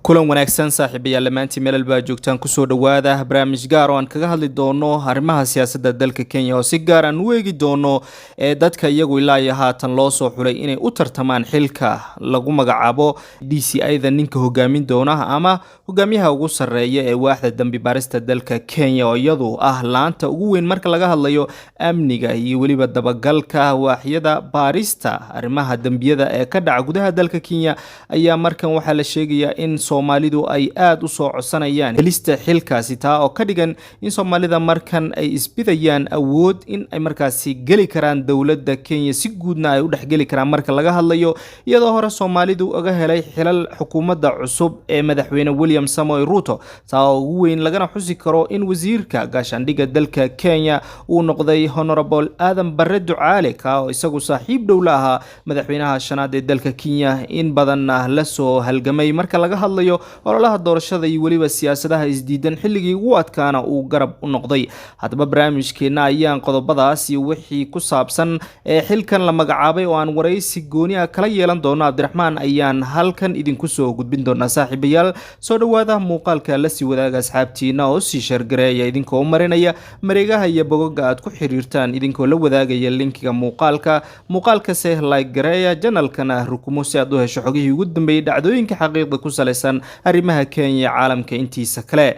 Kulan wanaagsan, saaxiibayaal, dhammaantiin meel baa joogtaan, kusoo dhowaada barnaamij gaar oo aan kaga hadli doono arrimaha siyaasadda dalka Kenya, oo si gaar aan u eegi doono ee dadka iyagu ilaa iyo haatan loo soo xulay inay u tartamaan xilka lagu magacaabo DCI-da, ninka hogaamin doona ama hogaamiyaha ugu sarreeya ee waaxda dambi baarista dalka Kenya, oo iyadu ah laanta ugu weyn marka laga hadlayo amniga iyo weliba dabagalka waaxyada baarista arrimaha dembiyada ee ka dhaca gudaha dalka Kenya. Ayaa markan waxaa la sheegayaa in Soomaalidu ay aada u soo codsanayaan helista xilkaasi, taa oo ka dhigan in Soomaalida markan ay isbidayaan awood in ay markaasi geli karaan dowladda Kenya, si guudna ay u dhexgeli karaan marka laga hadlayo, iyadoo hore Soomaalidu uga helay xilal xukuumadda cusub ee Madaxweyne William Samoei Ruto, taa oo ugu weyn lagana xusi karo in wasiirka gaashaandhigga dalka Kenya uu noqday Honorable Aadan Barre Ducaale, ka oo isagu saaxiib dhow la ahaa madaxweynaha shanaad ee dalka Kenya, in badanna la soo halgamay marka laga hadlayo ololaha doorashada iyo weliba siyaasadaha isdiidan, xilligii ugu adkaana uu garab u noqday. Haddaba barnaamijkeenna ayaan qodobadaas iyo wixii ku saabsan ee xilkan la magacaabay, oo aan waraysi gooni ah kala yeelan doono Cabdiraxmaan, ayaan halkan idinku soo gudbin doonaa. Saaxiibayaal, soo dhowaada, muuqaalka la sii wadaaga asxaabtiina oo sii share gareeya, idinkoo marinaya mareegaha iyo bogoga aad ku xiriirtaan, idinkoo la wadaagaya linkiga muuqaalka. Muuqaalkase like gareeya, channelkana rukumo si aad u hesho xogihii ugu dambeeyey, dhacdooyinka xaqiiqda ku salaysan arrimaha Kenya, caalamka intiisa kale.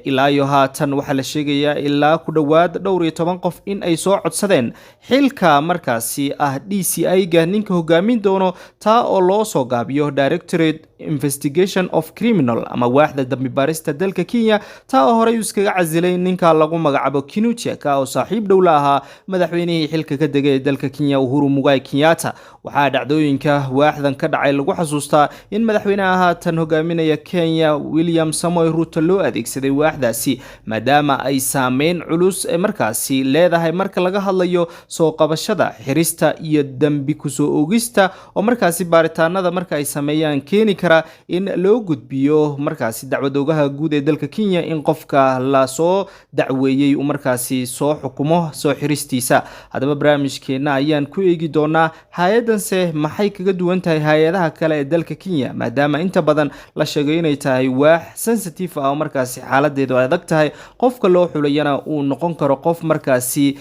Ilaa iyo haatan waxaa la sheegayaa ilaa ku dhowaad dhowr iyo toban qof in ay soo codsadeen xilka markaasi ah DCI-ga ninka hogaamin doono, taa oo loo soo gaabiyo Directorate Investigation of Criminal ama waaxda dambi baarista dalka Kenya, taa oo horey iskaga casilay ninka lagu magacaabo Kinuthia, ka oo saaxiib dhow la ahaa madaxweynihii xilka ka degay ee dalka Kenya, Uhuru Mugai Kenyatta. Waxaa dhacdooyinka waaxdan ka dhacay lagu xasuustaa in madaxweynaha haatan hogaaminaya Kenya, William Samoei Ruto, loo adeegsaday waaxdaasi, maadaama ay saameyn culus ee markaasi leedahay marka laga hadlayo soo qabashada, xirista iyo dembi kusoo oogista, oo markaasi baaritaanada marka ay sameeyaan keeni kara in loo gudbiyo markaasi dacwad oogaha guud ee dalka Kenya, in qofka lasoo dacweeyey uu markaasi soo xukumo soo xiristiisa. Haddaba barnaamijkeenna ayaan ku eegi doonaa hay-addanse maxay kaga duwan tahay hay-adaha kale ee dalka Kenya, maadaama inta badan la sheegay inay tahay waax sensitive ah oo markaasi xaaladeedu ay adag tahay, qofka loo xulayana uu noqon karo qof markaasi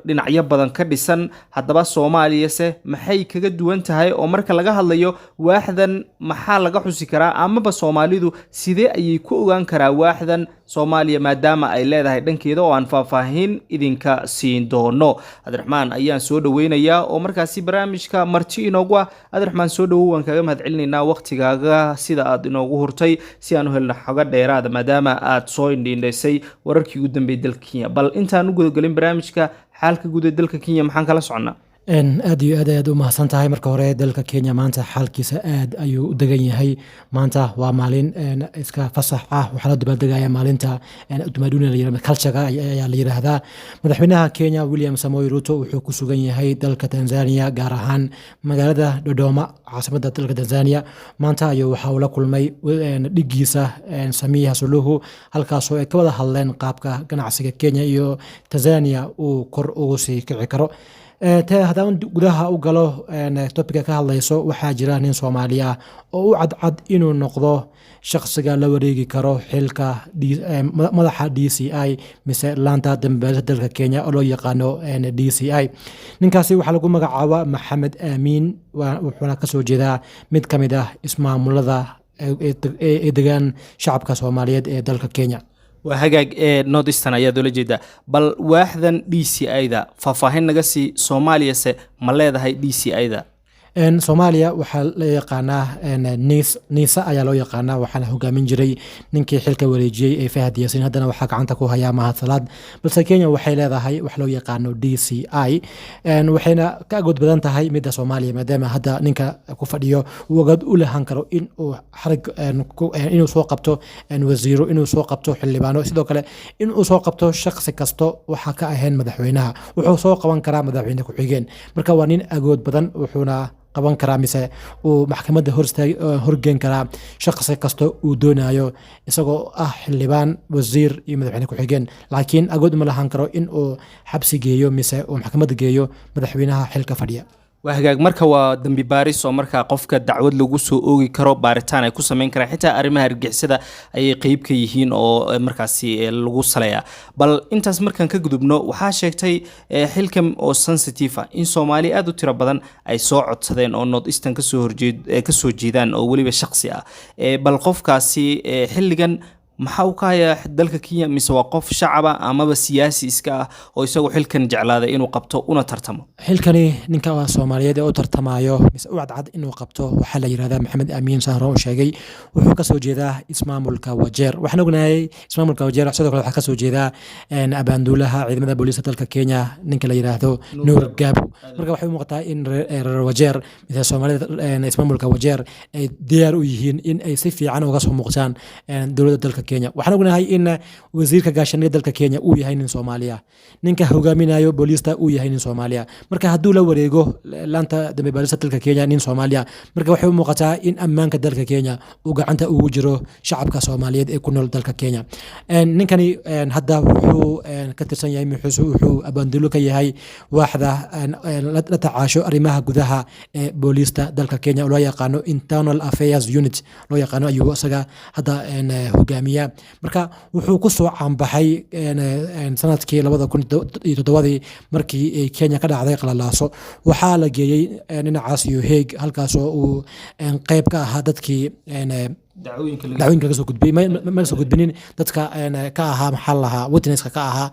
dhinacyo badan ka dhisan. Haddaba Soomaaliyase maxay kaga duwan tahay, oo marka laga hadlayo waaxdan maxaa laga xusi karaa, amaba Soomaalidu sidee ayay ku ogaan karaa waaxdan Soomaaliya maadaama ay leedahay dhankeeda, oo aan faahfaahin idinka siin doono? Cabdiraxmaan ayaan soo dhaweynayaa oo markaasi barnaamijka marti inoogu ah. Cabdiraxmaan, soo dhawow, waan kaaga mahad celinaynaa waqtigaaga sida aad inoogu hurtay si aan u helno xogo dheeraada, maadaama aad soo indhiindhaysay wararkii ugu dambeeyay dalka Kenya. Bal intaan u gudagelin barnaamijka, xaalka guud ee dalka Kenya maxaan kala soconnaa? Aad iyo aad ayaad u mahadsan tahay. Marka hore, dalka Kenya maanta xaalkiisa aad ayuu u degan yahay. Maanta waa maalin iska fasax ah. Waxaa la dabaaldegaya maalinta utamaduni, culturega ayaa la yiraahdaa. Madaxweynaha Kenya, William Samoei Ruto, wuxuu ku sugan yahay dalka Tanzania, gaar ahaan magaalada Dodoma, caasimadda dalka Tanzania. Maanta ayuu waxa uu la kulmay dhigiisa Samiya Suluhu, halkaasoo ay ka wada hadleen qaabka ganacsiga Kenya iyo Tanzania uu kor ugu sii kici karo. Te haddaan gudaha u galo topicga ka hadlayso, waxaa jira nin Soomaali ah oo u cadcad inuu noqdo shaqsiga la wareegi karo xilka madaxa DCI mise laanta dambeelta dalka Kenya oo loo yaqaano DCI. Ninkaasi waxaa lagu magacaabaa Maxamed Aamiin, wuxuuna kasoo jeedaa mid ka mid ah ismaamulada ee degaan shacabka Soomaaliyeed ee dalka Kenya. Waa hagaag, ee Northeastern ayaad ula jeedaa. Bal waaxdan DCI-da faahfaahin naga sii. Soomaaliyase ma leedahay DCI-da? Soomaaliya waxaa la yaqaanaa NISA ayaa loo yaqaanaa, waxaana hogaamin jiray ninkii xilka wareejiyey ee Fahad Yaasiin. Haddana waxaa gacanta ku hayaa Mahad Salaad. Balse Kenya waxay leedahay wax loo yaqaano DCI, waxayna ka agood badan tahay midda Soomaaliya, maadaama hadda ninka ku fadhiyo uu agood u lahan karo in uu xarig inuu soo qabto wasiiro, inuu soo qabto xildhibaano, sidoo kale inuu soo qabto shaqsi kasto waxaa ka ahayn madaxweynaha. Wuxuu soo qaban karaa madaxweyne ku-xigeen. Marka waa nin agood badan, wuxuuna qaban karaa mise uu maxkamadda horgeyn karaa shaqsi kasta uu doonayo, isagoo ah xildhibaan, wasiir iyo madaxweyne ku-xigeen. Laakiin agood uma lahan karo in uu xabsi geeyo mise uu maxkamadda geeyo madaxweynaha xilka fadhiya. Waa hagaag. Marka waa dambi baaris oo markaa qofka dacwad lagu soo oogi karo, baaritaan ay ku sameyn karaan, xitaa arrimaha argixisada ayay qeyb ka yihiin oo markaasi lagu saleeyaa. Bal intaas markaan ka gudubno, waxaa sheegtay xilkan oo sensitive ah in Soomaali aada u tiro badan ay soo codsadeen oo North Eastern kasoo horjeed kasoo jeedaan oo weliba shaqsi ah. Bal qofkaasi xilligan maxaa uu ka hayaa dalka Kenya, mise waa qof shacaba amaba siyaasi iska ah oo isagu xilkan jeclaaday inuu qabto una tartamo? Xilkani ninka Soomaaliyeed ee u tartamayo mise u cadcad inuu qabto waxaa la yidhahdaa Maxamed Amiin. Saan hore u sheegay, wuxuu kasoo jeedaa ismaamulka Wajeer. Waxaan ognahay ismaamulka Wajeer sidoo kale waxaa kasoo jeedaa abaanduulaha ciidamada booliiska dalka Kenya, ninka la yidhaahdo Nuur Gaabo. Marka waxay u muuqataa in reer Wajeer mise Soomaalida ismaamulka Wajeer ay diyaar u yihiin in ay si fiican uga soo muuqdaan dowladda dalka Kenya. Waxaan ognahay in wasiirka gaashaandhigga dalka Kenya uu yahay nin Soomaaliya, ninka hogaaminayo booliista uu yahay nin Soomaaliya. Marka hadduu la wareego laanta dambi baarista dalka Kenya nin Soomaaliya, marka waxay u muuqataa in ammaanka dalka Kenya uu gacanta ugu jiro shacabka Soomaaliyeed ee ku nool dalka Kenya. Ninkani hadda wuxuu ka tirsan yahay, wuxuu abaandulo ka yahay waaxda la tacaasho arrimaha gudaha ee booliista dalka Kenya oo loo yaqaano Internal Affairs Unit loo yaqaano ayuu isaga hadda hogaamiyaa. Marka wuxuu ku soo caanbaxay sanadkii 2007-dii markii ay Kenya ka dhacday qalalaaso. Waxaa la geeyey dhinacaas iyo Hague, halkaasoo uu qeyb ka ahaa dadkii dacwooyinka laga soo gudbiyey. Ma soo gudbinin, dadka ka ahaa, maxaa la lahaa, witnesska ka ahaa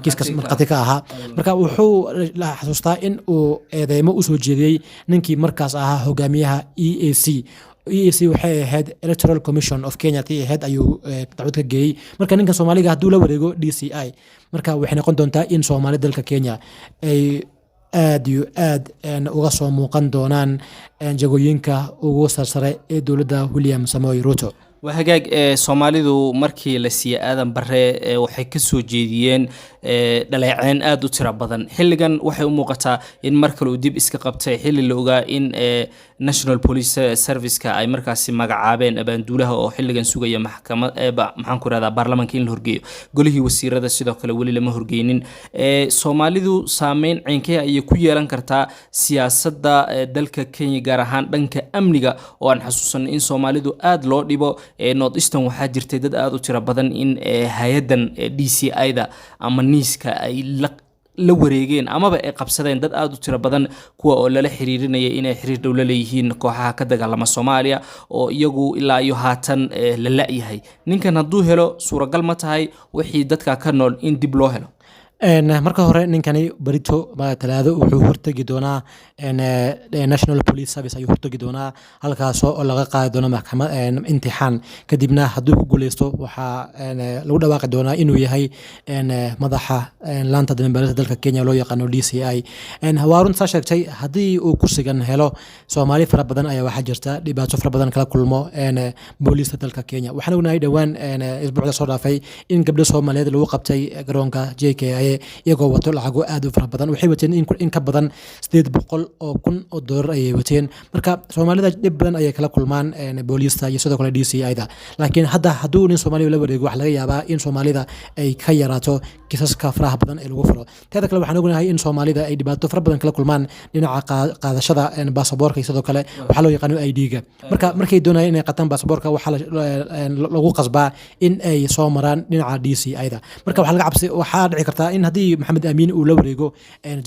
kiiskaas, markhaati ka ahaa. Marka wuxuu la xasuustaa in uu eedeymo usoo jeediyey ninkii markaas ahaa hogaamiyaha EAC. EAC waxay ahayd Electoral Commission of Kenya tii ahayd ayuu dacwad ka geeyey. Marka ninka Soomaaliga hadduu la wareego DCI, marka waxay noqon doontaa in Soomaali dalka Kenya ay aad iyo aad uga soo muuqan doonaan jagooyinka ugu sarsare ee dowladda William Samoei Ruto. Waa hagaag. Soomaalidu markii la siiyey Aadan Bare waxay ka soo jeediyeen dhaleeceen aada u tiro badan. Xilligan waxay u muuqataa in mar kale uu dib iska qabtay, xilli la ogaa in National Police Service-ka ay markaasi magacaabeen abaanduulaha oo xilligan sugaya maxkamad, maxaan ku rahdaa, baarlamaanka in la horgeeyo. Golihii wasiirada sidoo kale weli lama horgeynin. Soomaalidu saameyn ceynkee ayay ku yeelan kartaa siyaasadda dalka Kenya, gaar ahaan dhanka amniga, oo aan xasuusanay in Soomaalidu aada loo dhibo? North Eastern waxaa jirtay dad aada u tiro badan in hay-addan DCI da ama niiska ay la wareegeen amaba ay qabsadeen dad aada u tiro badan, kuwa oo lala xiriirinaya inay xiriir dhow la leeyihiin kooxaha ka dagaalama Soomaaliya, oo iyagu ilaa iyo haatan la la-yahay. Ninkan hadduu helo, suuragal ma tahay wixii dadka ka nool in dib loo helo? Marka hore ninkani berito Talaado wuxuu hortegi doonaa National Police Service ayuu hortegi doonaa, halkaasoo oo laga qaadi doono maxkamad imtixaan. Kadibna hadduu ku guuleysto, waxaa lagu dhawaaqi doonaa inuu yahay madaxa laanta dambibaarista dalka Kenya loo yaqaano DCI. Waa runtaa sheegtay, haddii uu kursigan helo, Soomaali fara badan ayaa waxaa jirta dhibaato fara badan kala kulmo booliista dalka Kenya. Waxaan ognahay dhowaan isbuucda soo dhaafay in gabdho Soomaaliyeed lagu qabtay garoonka JKIA iyagoo wato lacago aad u fara badan. Waxay wateen in ka badan $800,000 ayay wateen. Marka Soomaalida dhib badan ayay kala kulmaan booliista iyo sidoo kale DCI da. Laakiin hadda hadduu nin Soomaaliya la wareego, waxaa laga yaabaa in Soomaalida ay ka yaraato kiisaska faraha badan ee lagu furo. Teeda kale, waxaan ognahay in Soomaalida ay dhibaato fara badan kala kulmaan dhinaca qaadashada baasaboorka iyo sidoo kale waxaa loo yaqaano ID-ga. Marka markay doonayaan inay qataan baasaboorka, waxaa lagu qasbaa in ay soo maraan dhinaca DCI da. Marka waxaa laga cabsi, waxaa dhici kartaa in haddii Maxamed Amiin uu la wareego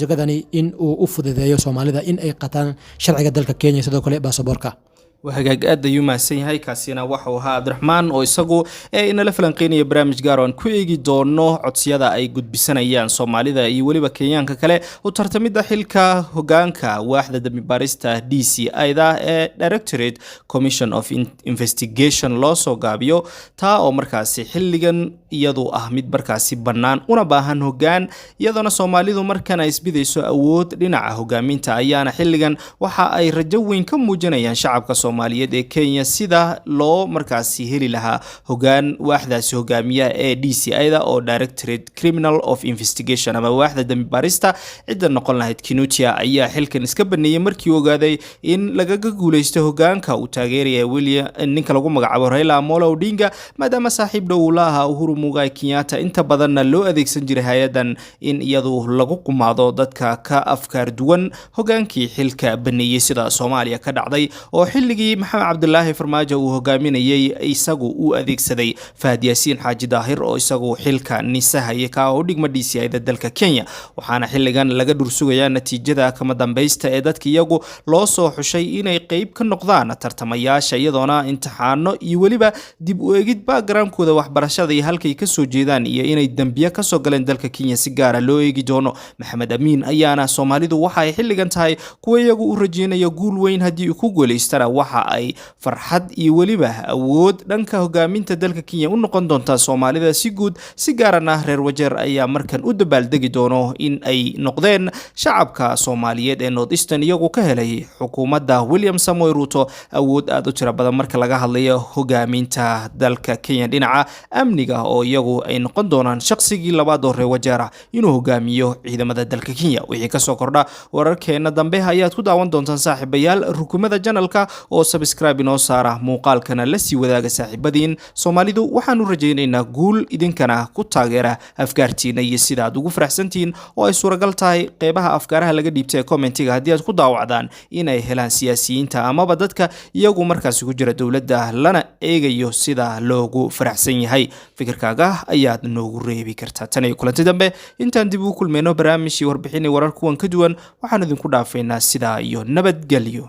jagadani, in uu u fududeeyo Soomaalida in ay qataan sharciga dalka Kenya, sidoo kale baasaboorka. Waa hagaag, aad ayuu mahadsan yahay. Kaasina waxau ahaa Cabdiraxmaan oo isagu inala falanqeynaya barnaamij gaar oo aan ku eegi doono codsiyada ay gudbisanayaan Soomaalida iyo weliba Kenyaanka kale u tartamidda xilka hogaanka waaxda dambi baarista DCI da ee Directorate Commission of Investigation loo soo gaabiyo, taa oo markaasi xilligan iyadu ah mid markaasi bannaan una baahan hogaan, iyadoona Soomaalidu markan ay isbidayso awood dhinaca hogaaminta. Ayaana xilligan waxa ay rajo weyn ka muujinayaan shacabka Soomaaliyeed ee Kenya sida loo markaasi heli lahaa hogaan waaxdaasi hogaamiyaha ee DCI da oo Directorate Criminal of Investigation ama waaxda dambi baarista cidda noqon lahayd. Kinuthia ayaa xilkan iska baneeyey markii uu ogaaday in lagaga guuleysto hogaanka uu taageeraya William, ninka lagu magacaabo Raila Amolo Odinga, maadaama saaxiib dhow uu la ahaa Uhuru. Mugai Kenyatta. Inta badanna loo adeegsan jiray hay-adan in iyadu lagu qumaado dadka ka afkaar duwan hogaankii xilka baneeyey, sida Soomaaliya ka dhacday oo xilligii Maxamed Cabdilaahi Farmaajo uu hogaaminayey isagu uu adeegsaday Fahad Yaasiin Xaaji Daahir oo isagu xilka NISA hayay, ka oo u dhigma DCI-da dalka Kenya. Waxaana xilligan laga dhursugayaa natiijada kama dambaysta ee dadka iyagu loo soo xushay inay qeyb ka noqdaan tartamayaasha, iyadoona imtixaano iyo weliba dib u eegid backgroundkooda waxbarashada iyo halkay kasoo jeedaan iyo inay dembiye kasoo galeen dalka Kenya si gaara loo eegi doono. Maxamed Amiin ayaana Soomaalidu waxa ay xilligan tahay kuwa iyagu u rajeynaya guul weyn. Haddii uu ku guuleystana, waxa ay farxad iyo weliba awood dhanka hogaaminta dalka Kenya u noqon doontaa Soomaalida si guud. Si gaarana reer Wajeer ayaa markan u dabaaldegi doono in ay noqdeen shacabka Soomaaliyeed ee North Eastern iyagu ka helay xukuumadda William Samoei Ruto awood aada u tiro badan marka laga hadlayo hogaaminta dalka Kenya dhinaca amniga, oo iyagu ay noqon doonaan shaqsigii labaad oo reer Wajeera inuu hogaamiyo ciidamada dalka Kenya. Wixii kasoo kordha wararkeena dambe ayaad ku daawan doontaan. Saaxiibayaal, rukumada channelka oo subscribe inoo saara, muuqaalkana la sii wadaaga saaxiibadiin. Soomaalidu waxaanu rajaynaynaa guul, idinkana ku taageera afkaartiina iyo sida aad ugu faraxsantihiin, oo ay suuragal tahay qeybaha afkaaraha laga dhiibtay ee commentiga haddii aad ku daawacdaan inay helaan siyaasiyiinta amaba dadka iyagu markaasi ku jira dowladda, lana eegayo sida loogu faraxsan yahay. Fikirkaaga ayaad noogu reebi kartaa. Tan iyo kulanti dambe, intaan dib ugu kulmayno barnaamijii warbixin warar kuwan ka duwan, waxaan idinku dhaafaynaa sidaa iyo nabadgelyo.